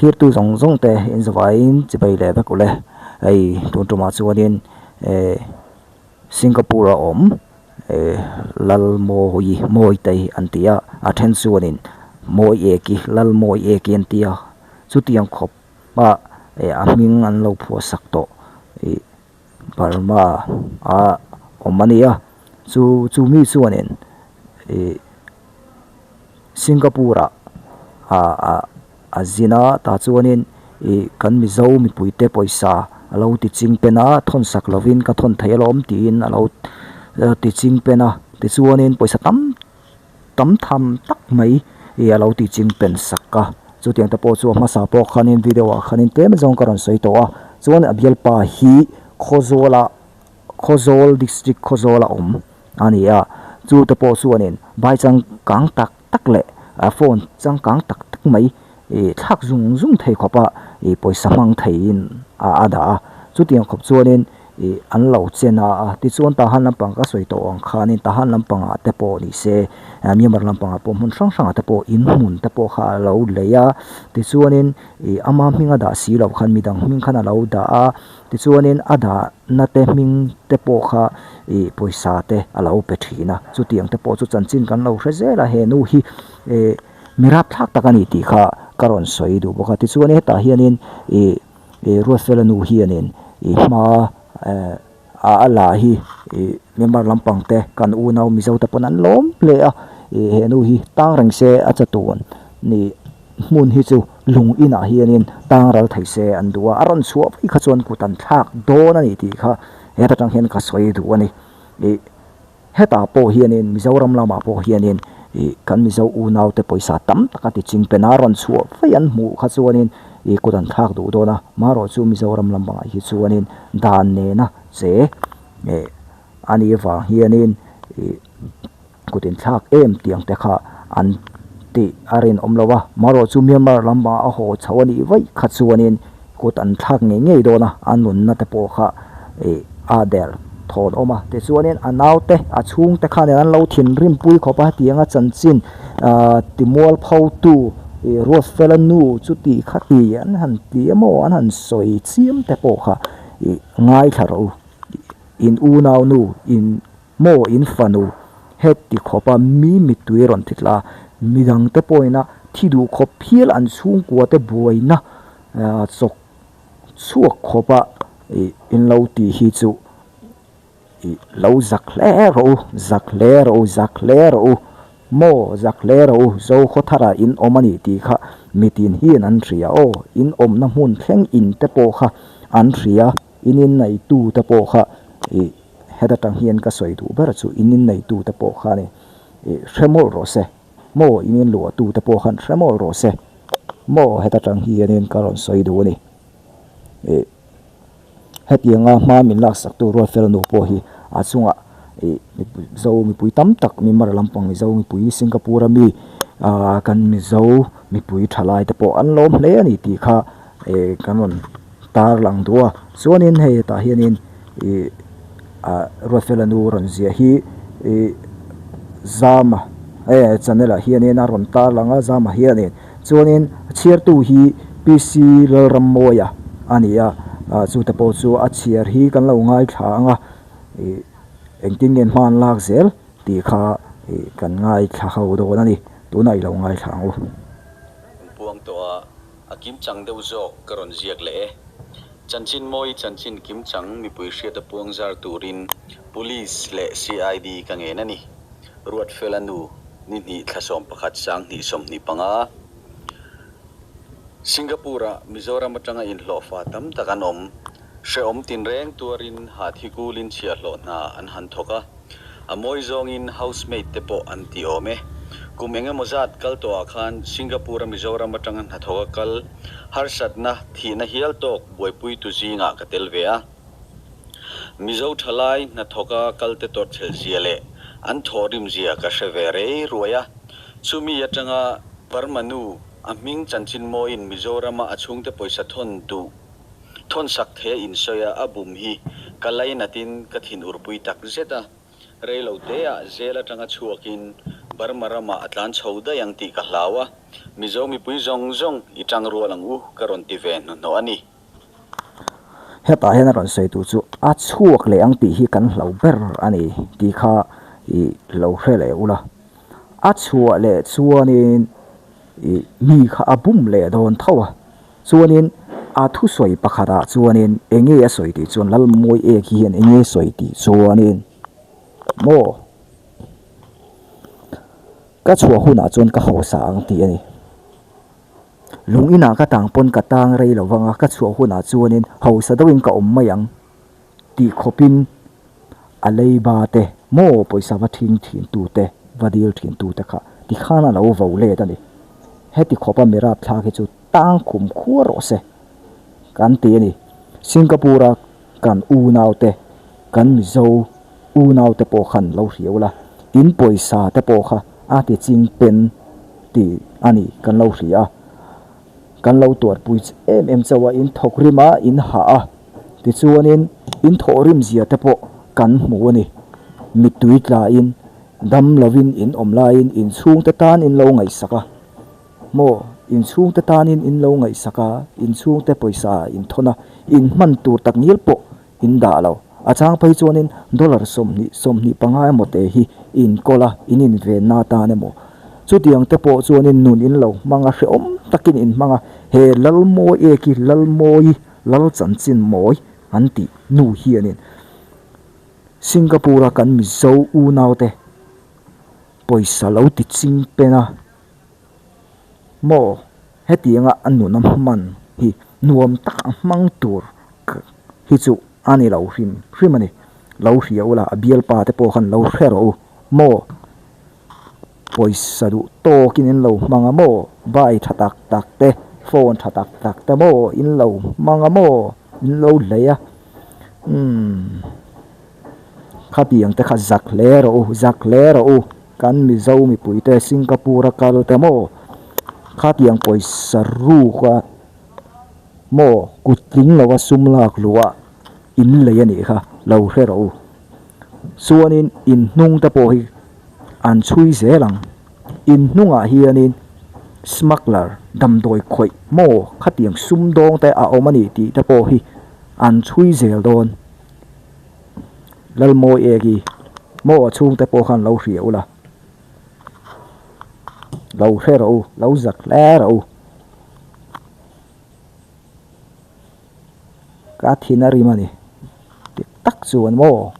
Thlirtu zawng zawng te in zavaiin chibai leh vek ule. Hei tun tumah chuanin eh Singapore a awm eh Lalmawi Mawitei an ti a, a then chuanin Mawieki Lalmawieki an ti a, chutiang khawp a eh a hming an lo phuah sak tawh ih Burma a awm a ni a, chu chu mi chuanin ih Singapore ah ah ah a zin a tah chuanin ih kan Mizo mipuite pawisa a lo ti ching pen a thawn sak lovin ka thawn thei alawm tiin a lo ti ching pen a tichuanin pawisa tam tam tham tak mai ih a lo ti ching pen sak a chutiang te pawh chu a hmasa pawh khanin video ah khanin tlem zawng ka rawn sawi tawh a chuan a bialpa hi Khawzawl ah Khawzawl district Khawzawl a awm a ni a, chu te pawh chuanin vai changkang tak tak leh phone changkang tak tak mai ih thlak zung zung thei khawpa ih pawisa hmang theiin a dah a, chutiang khawp chuanin ih an lo chen a a, tichuan Tahan lampang ka sawi tawh ang khanin Tahan lampangah te pawh ni se Myanmar lampangah pawh hmun hrang hrangah te pawh in hmun te pawh kha a lo lei a, tichuanin ih ama hming a dah si loh khan midang hming khan a lo dah a. Tichuanin a dahna te hming te pawh kha ih pawisa te a lo pe thin a, chutiang te pawh chu chanchin kan lo hre zel a, he nu hi ih mi rapthlak tak a ni tih kha ka rawn sawi duh bawk a. Tichuan hetah hianin ih ih Ruatfela nu hianin ih hma eh a la hi ih Myanmar lampang te kan unau Mizo te pawn an lawm hle a, ih he nu hi tang reng se a chatuan nih. Hmun hi chu lung inah hianin tang ral thei se an duh a, a rawn chhuah vaih kha chuan kut an thlak dawn a ni tih kha heta tang hian ka sawi duh a ni. Ih hetah pawh hianin Mizoram lamah pawh hianin ih kan Mizo unaute pawisa tam taka ti ching pen a rawn chhuah vaih an hmuh kha chuanin ih kut an thlak duh dawn a, marawh chu Mizoram lampangah hi chuanin dan nena che eh a nih vang hianin ih. Kut inthlak em tiang te kha an tih a rinawm lo a, marawh chu Myanmar lama a haw chho a nih vaih kha chuanin kut an thlak ngei ngei dawn a, a nunna te pawh kha ih a der thawn awm a. Tichuanin a naute a chhungte khanin an lo thinrim pui khawp a, tianga chanchin ah timualphotu ih Ruatfela nu chu tih kha ti an han ti emaw an han sawi chiam te pawh kha ih ngaithla rawh u, in unau nu in Maw in fanu heti khawpa mi mittui rawn ti tla, midangte pawhina thi duh khawp phial an chhungkua te buaina chawk chhuak khawpa in lo tih hi chu ih lo zak hle rawh u, zak hle rawh u, zak hle rawh u, maw zak hle rawh u, Zokhawthara in awm a nih tih kha mitin hian an hria aw, in awmna hmun thleng in te pawh kha an hria, in inneitu te pawh kha ih. Heta tang hian ka sawi duh ber chu in inneitute pawh kha ni ih hre mawlh rawh se maw in inluahtute pawh khan hre mawlh rawh se maw heta tang hianin ka rawn sawi duh a ni ih hetianga hma min laksak tu Ruatfela nu pawh hi a chungah ih mizo mipui tam tak Myanmar lampang mizo mipui Singapore a mi ah kan mizo mipui thalai te pawh an lawm hle a ni tih kha ih kan rawn tarlang duh a chuanin hei hetah hianin. Ih ah Ruatfela nu rawn ziah hi ih Zama eh channel ah hianin a rawn tar lang a Zama hianin chuanin a chhiartu hi PC Lalrammawia a ni a ah chute pawh chu a chhiar hi kan lo ngaithla ang a ih engtin nge hma an lak zel tih kha ih kan ngaithla ho dawn a ni tunah i lo ngaithla ang u. Puang tawh a, a kimchang deuh zawk ka rawn ziak leh e. Chanchin mawi chanchin kimchang mipui hriata puang zar turin Police leh CID ka ngen a ni. Ruatfela nu ni hnih thla 11 2025. Singapore-ah Mizoram atanga inhlawhfa tam tak an awm. Hrehawm tinreng tuarin hahthi kulin chhiahhlawh hna an han thawk a. A mawi zawngin housemaid te pawh an ti awm e. Kum eng emaw zat kal tawhah khan Singapore-a Mizoram atanga hnathawka kal harsatna thihna hial tawk buaipuitu zingah ka tel ve a. Mizo thalai hnathawka kalte tawrhchhelh zia leh an thawhrim zia ka hre ve rei ruai a. Chumi atanga Burma nu a hming chanchin mawiin Mizorama a chhungte pawisa thawn duh Thawn sak thei a insawi a, a bum hi ka lainatin ka thin urpui tak zet a. Rei lo teah zel atanga chhuakin Burma ramah a tlan chho daih ang tih ka hlau a, Mizo mipui zawng zawng i tang rual ang u ka rawn ti ve hnuhnawh a ni. Hetah hian a rawn sawi tur chu a chhuak leh ang tih hi kan hlau ber a ni tih kha i lo hre leh ula. A chhuah leh chuanin i mi kha a bum leh dawn tho a. Chuanin a thusawi pakhatah chuanin enge a sawi tih chuan Lalmawi ek hian enge sawi tih chuanin maw? Ka chhuah hunah chuan ka hausa ang tih a ni. Lung inah ka tang pawn ka tang rei lo vang a, ka chhuah hunah chuanin hausa deuhin ka awm mai ang tih khawpin a leiba te maw pawisa va thin thin tu te, va dil thin tu te kha tikhan a lo vo let a ni. Heti khawpa mi rapthlak hi chu tang khum khua rawh se kan ti a ni. Singapore-a Kan unaute, kan Mizo unaute pawh khan lo hriau la, in pawisa te pawh kha a ti ching pen ti a ni kan lo hria a. Kan lo tuarpui em em chauh a, in thawk rim a, in hah a, tichuanin in thawh rim zia te pawh kan hmu a ni. Mittui tlain, dam lovin in awm laiin in chhungte tan in lo ngaihsak a. Maw, in chhungte tanin in lo ngaihsak a, in chhungte pawisa in thawn a, in hman tur tak ngial pawh in dah lo. A chang phei chuanin dollar 20, 25 emaw te hi in kawl a, in invenna atan emaw. Chutiang te pawh chuanin nun in lo hmang a, hrehawm takin in hmang a, he Lalmawi eki Lalmawi Lal chanchin mawi an tih nu hianin Singapore-a kan Mizo unaute pawisa lo ti ching pen a. Maw, hetianga a nun a hman hi nuam tak a hmang tur hi chu a ni lo hrim hrim a ni. Lo hria ula, a bialpa te pawh khan lo hre rawh u. Maw, pawisa duh tawkin in lo hmang a maw, bai tha tak tak te, phone tha tak tak te maw in lo hmang a maw, in lo hlei a. Umm. Khatiang te kha zak hle rawh u, zak hle rawh u. Kan Mizo mipuite Singapore a kal te maw khatiang pawisa ruk a maw kut tling lo a sum lak luh a in lei a nih kha lo hre rawh u. Chuanin in hnung te pawh hi an chhui zel ang. In hnungah hianin smuggler damdawi khawih maw khatiang sumdawng te a awm a ni tih te pawh hi an chhui zel dawn. Lalmawi ek i maw a chhungte pawh khan lo hria ula, lo hre rawh u, lo zak hle rawh u. Ka thin a rim a ni dik tak chuan maw.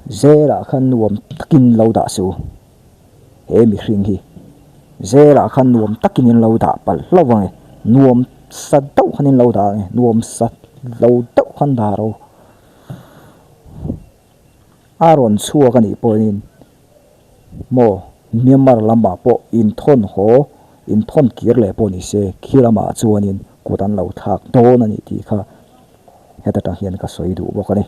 Zelah khan nuam takin lo dah suh u. He mihring hi zelah khan nuam takin in lo dah palh hlauh ang e, nuam sa deuh khan in lo dah ang e, nuam sa lo deuh khan dah ro. A rawn chhuak a nih pawhin maw Myanmar lamah pawh inthawn haw, inthawn kir leh pawh ni se khi lamah chuanin kut an lo thlak dawn a nih tih kha heta tang hian ka sawi duh bawk a ni.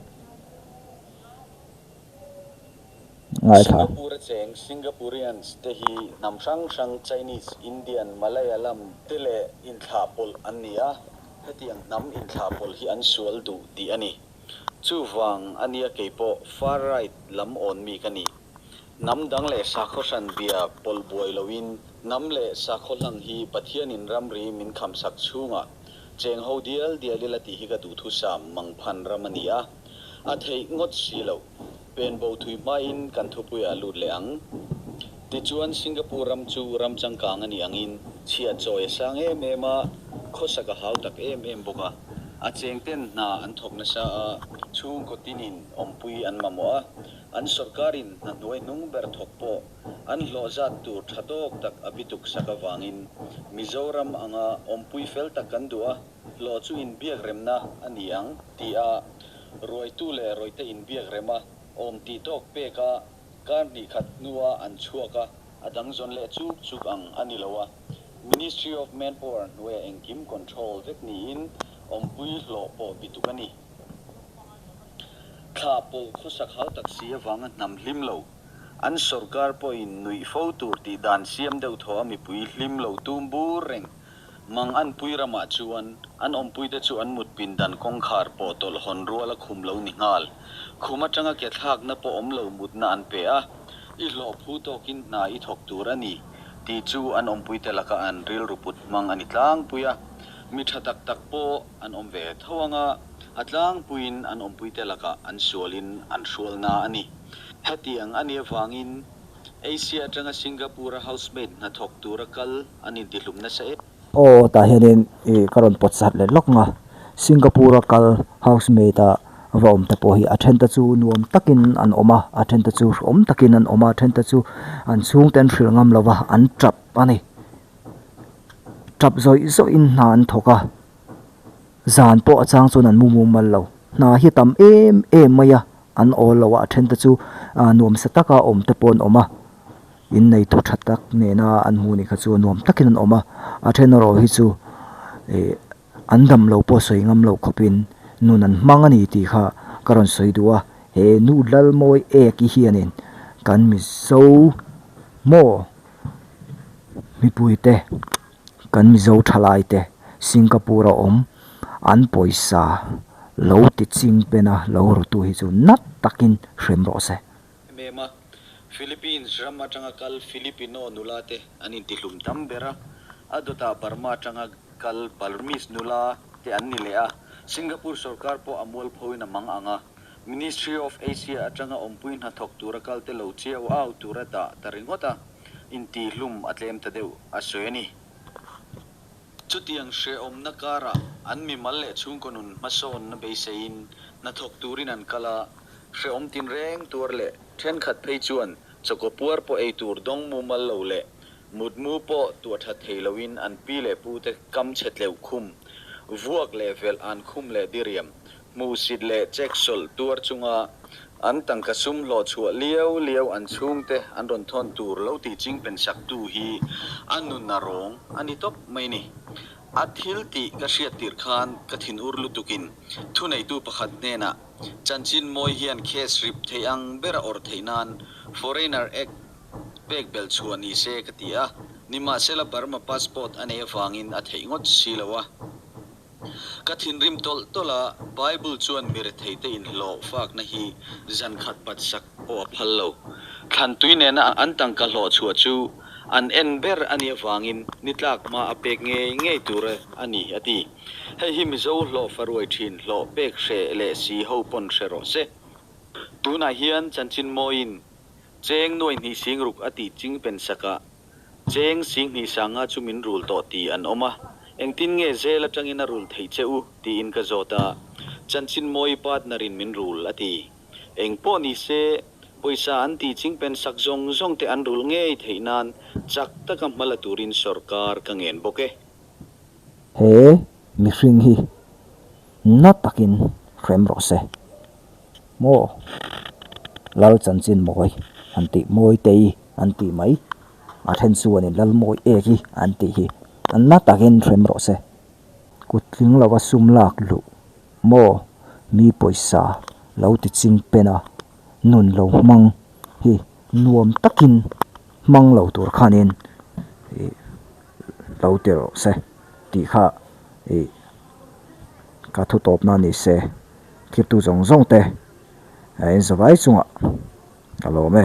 Ngaithla. Singapore a cheng Singaporeans te hi hnam hrang hrang Chinese, Indian, Malayalam te leh inthlahpawlh an ni a, hetiang hnam inthlahpawlh hi an sual duh tih a ni. Chuvang a nia keipawh far right lam awn mi ka ni. Hnam dang leh sakhaw hran bia pawlh buai loin hnam leh sakhaw hlang hi Pathianin ramri min khamsak chhungah cheng ho dial dial ila tih hi ka duhthusam mangphan ram a ni a. A theih ngawt si loh. Pen bo thui hmain kan thupuiah lut leh ang. Tichuan Singapore ram chu ram changkang a nih angin chhiah chawi a sang em em a, khawsak a hau tak em em bawk a. A chengten hna an thawk nasa a, chhungkaw tinin awmpui an mamawh a, an sawrkarin hna hnuai hnung ber thawk pawh an hlawh zat tur tha tawk tak a bituk sak avangin Mizoram anga awmpui fel tak kan duh a. Hlawh chu inbiak remna a ni ang ti a ruaitu leh rawihte inbiak rem a awm tih tawk pek a, kar hnih khat hnua an chhuak a, a dang zawn leh chuk chuk ang a ni lo a, Ministry of Manpower hnuaia engkim control vek niin awmpui hlawh pawh bituk a ni. Thla pawlh khawsak hau tak si avanga hnam hlim lo, an sawrkar pawhin nuih fo tur tih dan siam deuh thaw a mipui hlim lo tum bur reng. Mang anpui ramah chuan an awmpuite chu an mut pindan kawngkhar pawh tawlh hawn rual a khum lo ni nghal. Khum atanga ke thlakna pawh awm lo mutna an pe a, I hlawh phu tawkin hna i thawk tur a ni tih chu an awmpuite laka an rilru put hmang a ni tlangpui a. Mi tha tak tak pawh an awm ve tho anga a tlangpuiin an awmpuite lakah an sualin an hrualna a ni. Hetiang a nih avangin Asia atanga Singapore-a housemaid hnathawk tura kal an intihlum nasa em. Aw tah hianin ih ka rawn pawt sat leh lawk nga Singapore-a kal housemaid a va awm te pawh hi a then te chu nuam takin an awm a a then te chu hrehawm takin an awm a a then te chu an chhungte an hrilh ngam lova an tap a ni tap zawih zawih in hna an thawk a zan pawh a chang chuan an mu mumal lo hna hi a tam em em mai a an awl lo a a then te chu ah nuam sa taka awm te pawh an awm a inneitu tha tak nena an hmuh nih kha chu nuam takin an awm a a then erawh hi chu ih an dam lo pawh sawi ngam lo khawpin nun an hmang a ni tih kha ka rawn sawi duh a he nu Lalmawi ek i hianin kan Mizo maw mipui te kan Mizo thalai te Singapore a awm an pawisa lo ti ching pen a lo ru tu hi chu nat takin hrem rawh se. Em em a, Philippines ram atanga kal Filipino nula te an intihlum tam ber a, a dawtah Burma atanga kal Burmese nula te an ni leh a, Singapore sorkar pawh a mualphoin a mang ang a, Ministry of Asia atanga awmpui hnathawk tura kal te lo chiau au tura dah ta ringawt a, intihlum a tlem ta deuh a sawi a ni. Chutiang hrehawmna karah an mimal leh chhungkaw nun hmasawnna beiseiin hnathawk turin an kal a, hrehawm tinreng tuar leh thenkhat phei chuan chawkaw puar pawh ei tur dawng mumal lo leh mutmu pawh tuah that thei loin an pi leh pute kam chhe tleuh khum, vuak leh velh an khum leh diriam, hmuhsit leh cheksawlh tuar chunga an tangka sum hlawh chhuah liau liau an chhungte an rawn thawn tur lo tih chingpen sak tu hi a nun a rawng a ni tawp mai ni. A thil tih ka hriat tirh khan ka thin ur lutukin thuneitu pakhat hnenah chanchin mawi hian case rip theih ang ber a awrh theih nan Foreigner Act pek belh chhuah ni se ka ti a, nimahsela Burma passport a nei avangin a theih ngawt si lo a. Ka thinrim tawlh tawlh a, Bible chuan mi retheite inhlawh fakna hi zan khat bat sak pawh a phal lo. Thlan tui nena an tangka hlawh chhuah chu an en ber a nih avangin ni tlak hma a pek ngei ngei tur a ni, a ti. Hei hi Mizo hlawh faruai thin hlawh pek hreh leh si ho pawn hre rawh se. Tunah hian chanchin mawiin cheng nuai hnih sing ruk a tih ching pen sakah Cheng Singhnih Sanga chu min rul tawh tih an awm a, engtin nge zel atangin a rul theih che u? tiin ka zawt a, Chanchin Mawi partner in min rul a ti. Eng pawh ni se, pawisa an tih chingpen sak zawng zawng te an rul ngei theih nan chak taka hma la turin sawrkar ka ngen bawk e. He mihring hi na takin hrem rawh se. Maw? Lal chanchin mawi an tih mawi tei an tih mai. A then chuanin lal mawi ek hi an tih hi na takin hrem rawh se. Kut tling lova sum lak luh maw mi pawisa lo ti ching pen a nun lo hmang hi nuam takin hmang lo tur khanin ih lo ti rawh se tih kha ih ka thu tawpna ni se. Thirtu zawng zawng te a in zavai chungah ka lawm e.